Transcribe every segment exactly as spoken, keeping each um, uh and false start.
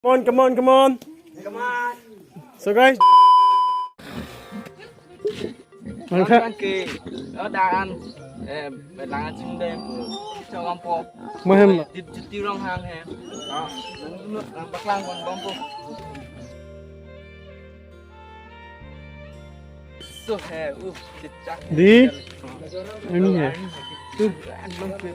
Come on, come on, come on. So guys, Langkha. Langkha ke, oh, dan, eh, Lang Chingdam pu. Chokam po. Mahem. Di, di, di rong hang he. Ah, nang, nang paklang bom bom po. So he, uh, cicak. Di? Ini he. Tuh, bom po.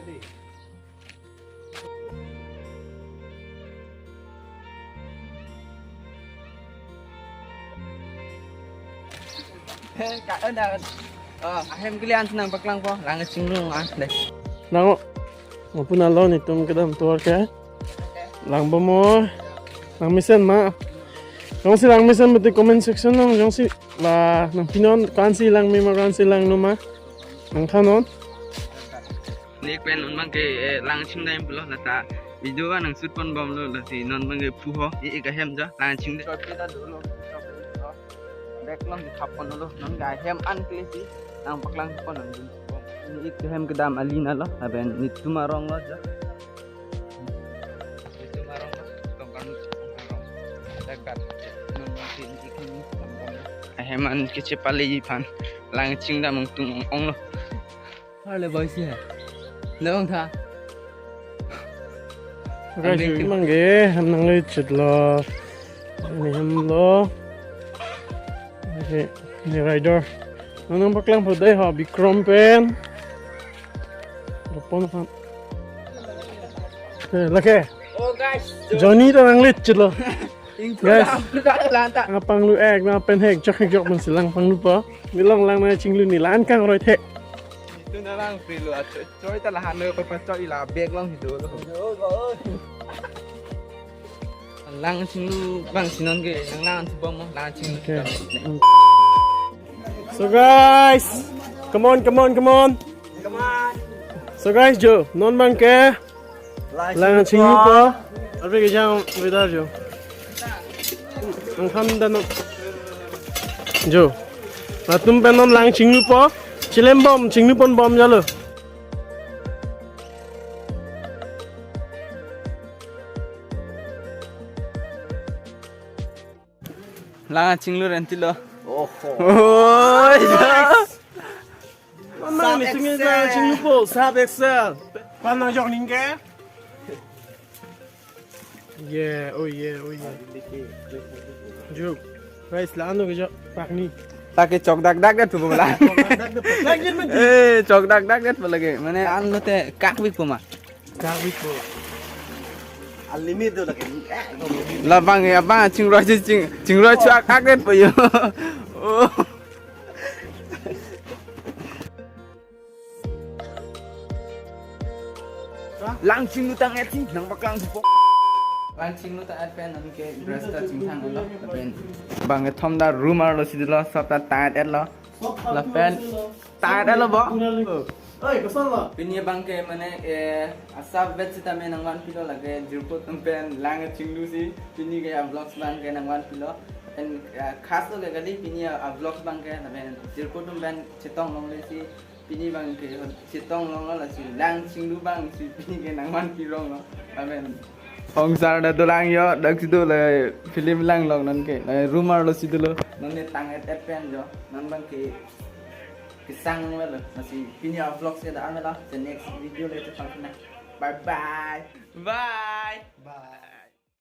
He, ka, eh, dah. Oh, ahem kelian senang paklang po, Lang Chinglu ah, deh. Lang o. Mapun alon itum kedam tovar ke. Lang bom o. Lang mesen ma. Jongsi lang mesen betul comment section nang, jongsi la nangpinon, ko-ansi lang me ma, ko-ansi lang no ma. Nangthanon. Nek pen non bang ke, eh, Lang Chingdam pulo, lata video ba nang shoot pon bom lo, lasi non bang ke pu ho, e, e ka hem ja, Lang Chingdam. Short kita dulu, short kita. Back long di khap pon lo, non ke hem an kle si, nang paklang pon nang dun. Ini ik hem kedam ali na lo, lapen netum arong lo ja. Netum arong lo, tongkan arong. Dekat. Non bang ke ini ik hem kedam. Hem an kechepale iphan, Lang Chingdam tung ong ong lo. Har le boy si hai. Nang tha. Guys, Ang beng yun mang ke, ham nangle chit lo. Ini ham lo. Okay, ini rider. Nang nang paklang po dei ho, Bikram pen. Dopon fan. Eh, lake. Oh guys, Johnny to nangle chit lo. Guys. Lanta. Nang panglu ek, nang pen hek, jok hek jok man si lang panglu po. Ni long lang Lang Chinglu ni lan kang roi thek. Itu na lang free lo, acho, choi ta lahan lo, pa choi la bag long hido lo. Lang Chinglu bang si non ke, lang lang si bom, Lang Chinglu. Okay. So guys, come on, come on, come on. Come on. So guys, jo, non bang ke. Lang Chinglu po. Arve ke jang weather jo. Ang tham dan jo. Latum pen non Lang Chinglu po. Chilem bom, Chinglu pon bom jalo. Lang Chinglu renti lo. Oho. Oi. Mama, Sub ni sungin Excel. Lang Chinglu po, Sub Excel. Pan nang jok ning ke? Yeah, oh yeah, oh yeah. Juk. Guys, la ano ke jok? Pak ni. Lake chok dak dak det pu la. Lagi man. Eh, chok dak dak det pu lake. Mane an lote kak bik pu ma. Kak bik po. Unlimited lake. Labang ya bang, chingroi ching, chingroi chak ak det po yo. Oh. Lang Chinglu tang et si, nang paklang si po. Lang Chinglu tang et pen, nang ke dress ta chingthang lo, pen. Bang kethom ta room arlo si dolo, sab ta tang et lo. Lapen, tang et lo bo. Oi, koson lo? Pini bang ke mane, eh, asap bet sitame nangvan pilo lake, jirpo atum pen, Lang Chinglu si, pini ke a vlogs bang ke nangvan pilo. Pen, eh, khas lo ke kali, pini a vlogs bang ke, lapen jirpo atum pen, chetong longle si, pini bang ke, chetong long lo lasi, Lang Chinglu bang si, pini ke nangvan pirong lo. Lapen, Hongsar da dolang yo, dak si dolo film lang long non ke, la room arlo si dolo, non ne tang et et pen jo, non bang ke, kesang lo, lasi pini a vlogs ke da an lo, the next video le te pang kena. Bye bye. Bye. Bye.